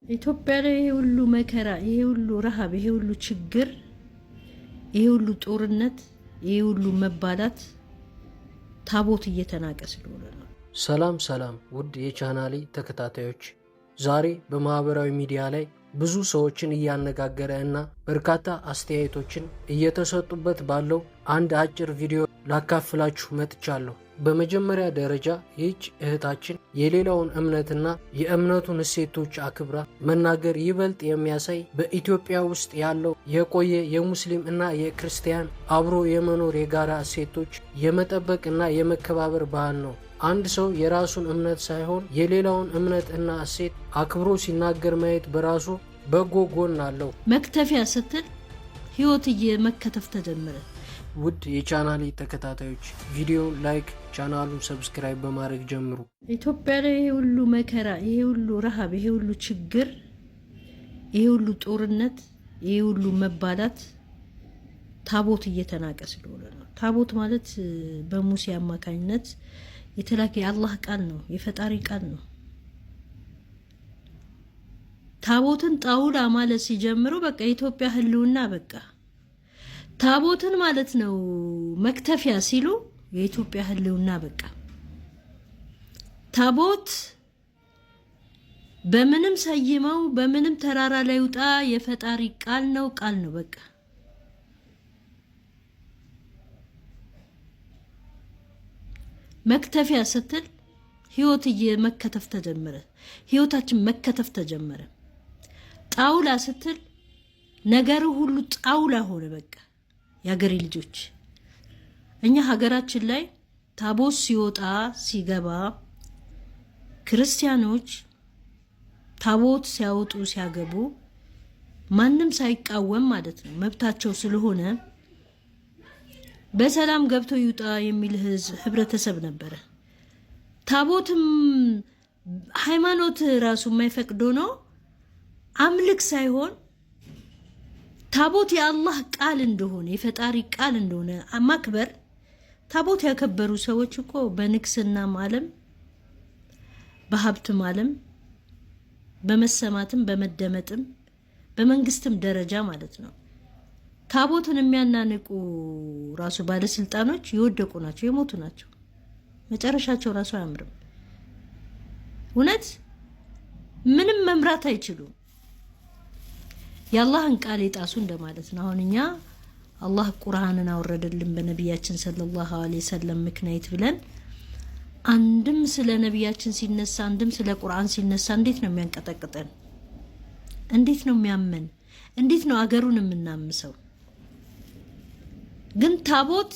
ኢትዮጵያ ላይ ይሄ ሁሉ መከራ፣ ይሄ ሁሉ ረሃብ፣ ይሄ ሁሉ ችግር፣ ይሄ ሁሉ ጦርነት፣ ይሄ ሁሉ መባላት ታቦት እየተናቀ ስለሆነ ነው። ሰላም ሰላም ውድ የቻናሌ ተከታታዮች፣ ዛሬ በማህበራዊ ሚዲያ ላይ ብዙ ሰዎችን እያነጋገረ እና በርካታ አስተያየቶችን እየተሰጡበት ባለው አንድ አጭር ቪዲዮ ላካፍላችሁ መጥቻለሁ። በመጀመሪያ ደረጃ ይህች እህታችን የሌላውን እምነትና የእምነቱን እሴቶች አክብራ መናገር ይበልጥ የሚያሳይ በኢትዮጵያ ውስጥ ያለው የቆየ የሙስሊም እና የክርስቲያን አብሮ የመኖር የጋራ እሴቶች የመጠበቅ እና የመከባበር ባህል ነው። አንድ ሰው የራሱን እምነት ሳይሆን የሌላውን እምነት እና እሴት አክብሮ ሲናገር ማየት በራሱ በጎ ጎን አለው። መክተፊያ ስትል ህይወት እየመከተፍ ተጀመረ። ውድ የቻናሌ ተከታታዮች ቪዲዮን like፣ ቻናሉን subscribe በማድረግ ጀምሩ። ኢትዮጵያ ላይ ይሄ ሁሉ መከራ፣ ይሄ ሁሉ ረሃብ፣ ይሄ ሁሉ ችግር፣ ይሄ ሁሉ ጦርነት፣ ይሄ ሁሉ መባላት ታቦት እየተናቀ ስለሆነ ነው። ታቦት ማለት በሙሴ አማካኝነት የተላከ የአላህ ቃል ነው፣ የፈጣሪ ቃል ነው። ታቦትን ጣውላ ማለት ሲጀምሩ በቃ የኢትዮጵያ ህልውና በቃ ታቦትን ማለት ነው መክተፊያ ሲሉ የኢትዮጵያ ህልውና በቃ። ታቦት በምንም ሰይመው በምንም ተራራ ላይ ውጣ የፈጣሪ ቃል ነው፣ ቃል ነው በቃ። መክተፊያ ስትል ህይወት እየመከተፍ ተጀመረ። ህይወታችን መከተፍ ተጀመረ። ጣውላ ስትል ነገሩ ሁሉ ጣውላ ሆነ በቃ። የሀገሬ ልጆች እኛ ሀገራችን ላይ ታቦት ሲወጣ ሲገባ ክርስቲያኖች ታቦት ሲያወጡ ሲያገቡ ማንም ሳይቃወም ማለት ነው፣ መብታቸው ስለሆነ በሰላም ገብቶ ይውጣ የሚል ህዝብ ህብረተሰብ ነበረ። ታቦትም ሃይማኖት ራሱ የማይፈቅዶ ነው አምልክ ሳይሆን ታቦት የአላህ ቃል እንደሆነ የፈጣሪ ቃል እንደሆነ ማክበር። ታቦት ያከበሩ ሰዎች እኮ በንግስናም ዓለም በሀብትም ዓለም በመሰማትም በመደመጥም በመንግስትም ደረጃ ማለት ነው ታቦትን የሚያናንቁ ራሱ ባለስልጣኖች የወደቁ ናቸው፣ የሞቱ ናቸው። መጨረሻቸው ራሱ አያምርም። እውነት ምንም መምራት አይችሉም። የአላህን ቃል የጣሱ እንደማለት ነው። አሁን እኛ አላህ ቁርአንን አወረደልን በነቢያችን ሰለላሁ ዐለይሂ ወሰለም ምክንያት ብለን አንድም ስለ ነቢያችን ሲነሳ አንድም ስለ ቁርአን ሲነሳ እንዴት ነው የሚያንቀጠቅጠን? እንዴት ነው የሚያመን? እንዴት ነው አገሩን የምናምሰው? ግን ታቦት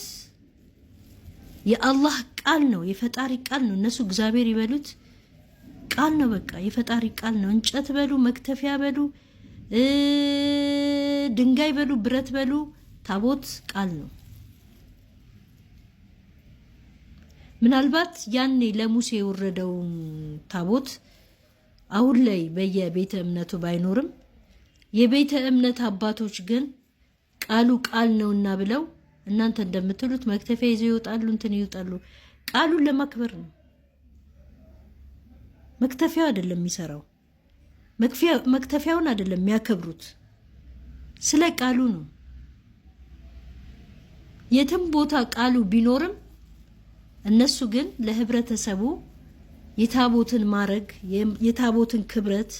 የአላህ ቃል ነው፣ የፈጣሪ ቃል ነው። እነሱ እግዚአብሔር ይበሉት ቃል ነው፣ በቃ የፈጣሪ ቃል ነው። እንጨት በሉ፣ መክተፊያ በሉ፣ ድንጋይ በሉ፣ ብረት በሉ፣ ታቦት ቃል ነው። ምናልባት ያኔ ለሙሴ የወረደውን ታቦት አሁን ላይ በየቤተ እምነቱ ባይኖርም የቤተ እምነት አባቶች ግን ቃሉ ቃል ነውና ብለው እናንተ እንደምትሉት መክተፊያ ይዘው ይወጣሉ፣ እንትን ይወጣሉ። ቃሉን ለማክበር ነው። መክተፊያው አይደለም የሚሰራው፣ መክተፊያውን አይደለም የሚያከብሩት፣ ስለ ቃሉ ነው። የትም ቦታ ቃሉ ቢኖርም እነሱ ግን ለህብረተሰቡ የታቦትን ማረግ የታቦትን ክብረት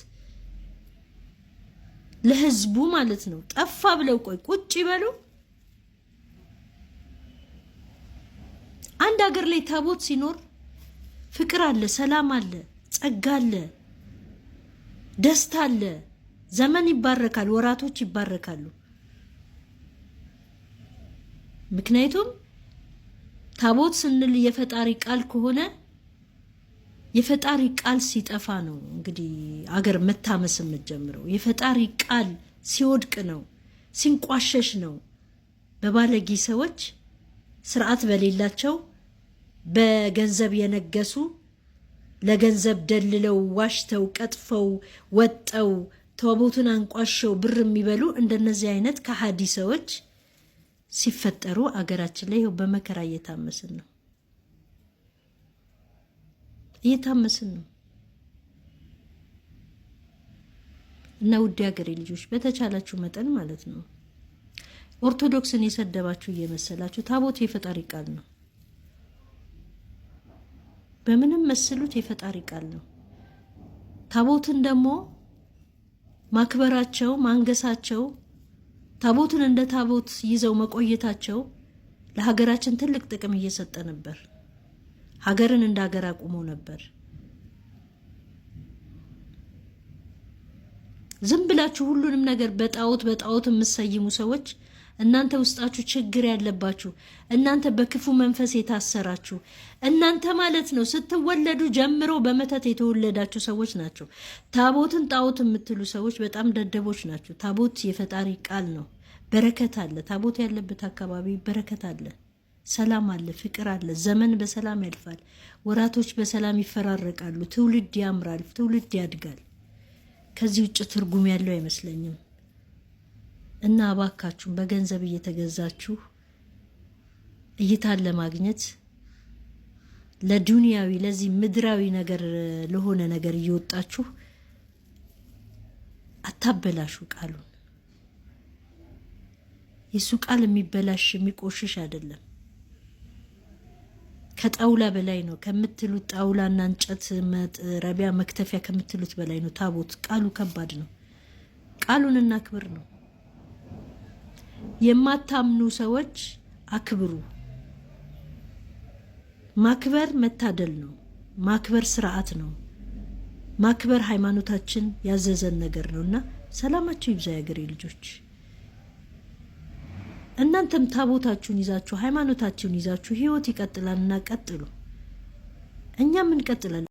ለህዝቡ ማለት ነው ጠፋ ብለው ቆይ ቁጭ ይበሉ። አንድ ሀገር ላይ ታቦት ሲኖር ፍቅር አለ፣ ሰላም አለ፣ ጸጋ አለ፣ ደስታ አለ። ዘመን ይባረካል፣ ወራቶች ይባረካሉ። ምክንያቱም ታቦት ስንል የፈጣሪ ቃል ከሆነ የፈጣሪ ቃል ሲጠፋ ነው እንግዲህ አገር መታመስ የምትጀምረው። የፈጣሪ ቃል ሲወድቅ ነው፣ ሲንቋሸሽ ነው። በባለጌ ሰዎች፣ ስርዓት በሌላቸው፣ በገንዘብ የነገሱ፣ ለገንዘብ ደልለው ዋሽተው ቀጥፈው ወጠው ታቦቱን አንቋሸው ብር የሚበሉ እንደነዚህ አይነት ከሃዲ ሰዎች ሲፈጠሩ አገራችን ላይ ይኸው በመከራ እየታመስን ነው እየታመስን ነው። እና ውድ ሀገሬ ልጆች በተቻላችሁ መጠን ማለት ነው ኦርቶዶክስን የሰደባችሁ እየመሰላችሁ ታቦት የፈጣሪ ቃል ነው። በምንም መስሉት የፈጣሪ ቃል ነው። ታቦትን ደግሞ ማክበራቸው ማንገሳቸው፣ ታቦትን እንደ ታቦት ይዘው መቆየታቸው ለሀገራችን ትልቅ ጥቅም እየሰጠ ነበር። ሀገርን እንደ ሀገር አቁሞ ነበር። ዝም ብላችሁ ሁሉንም ነገር በጣዖት በጣዖት የምትሰይሙ ሰዎች እናንተ ውስጣችሁ ችግር ያለባችሁ፣ እናንተ በክፉ መንፈስ የታሰራችሁ፣ እናንተ ማለት ነው ስትወለዱ ጀምሮ በመተት የተወለዳችሁ ሰዎች ናቸው። ታቦትን ጣዖት የምትሉ ሰዎች በጣም ደደቦች ናቸው። ታቦት የፈጣሪ ቃል ነው። በረከት አለ። ታቦት ያለበት አካባቢ በረከት አለ፣ ሰላም አለ፣ ፍቅር አለ። ዘመን በሰላም ያልፋል። ወራቶች በሰላም ይፈራረቃሉ። ትውልድ ያምራል፣ ትውልድ ያድጋል። ከዚህ ውጭ ትርጉም ያለው አይመስለኝም። እና እባካችሁን በገንዘብ እየተገዛችሁ እይታን ለማግኘት ለዱንያዊ ለዚህ ምድራዊ ነገር ለሆነ ነገር እየወጣችሁ አታበላሹ ቃሉን። የእሱ ቃል የሚበላሽ የሚቆሽሽ አይደለም። ከጣውላ በላይ ነው ከምትሉት ጣውላና እንጨት መጥረቢያ መክተፊያ ከምትሉት በላይ ነው። ታቦት ቃሉ ከባድ ነው። ቃሉን እናክብር ነው። የማታምኑ ሰዎች አክብሩ። ማክበር መታደል ነው። ማክበር ስርዓት ነው። ማክበር ሃይማኖታችን ያዘዘን ነገር ነው እና ሰላማችሁ ይብዛ የአገሬ ልጆች። እናንተም ታቦታችሁን ይዛችሁ ሃይማኖታችሁን ይዛችሁ ህይወት ይቀጥላል እና ቀጥሉ። እኛም እንቀጥላለን።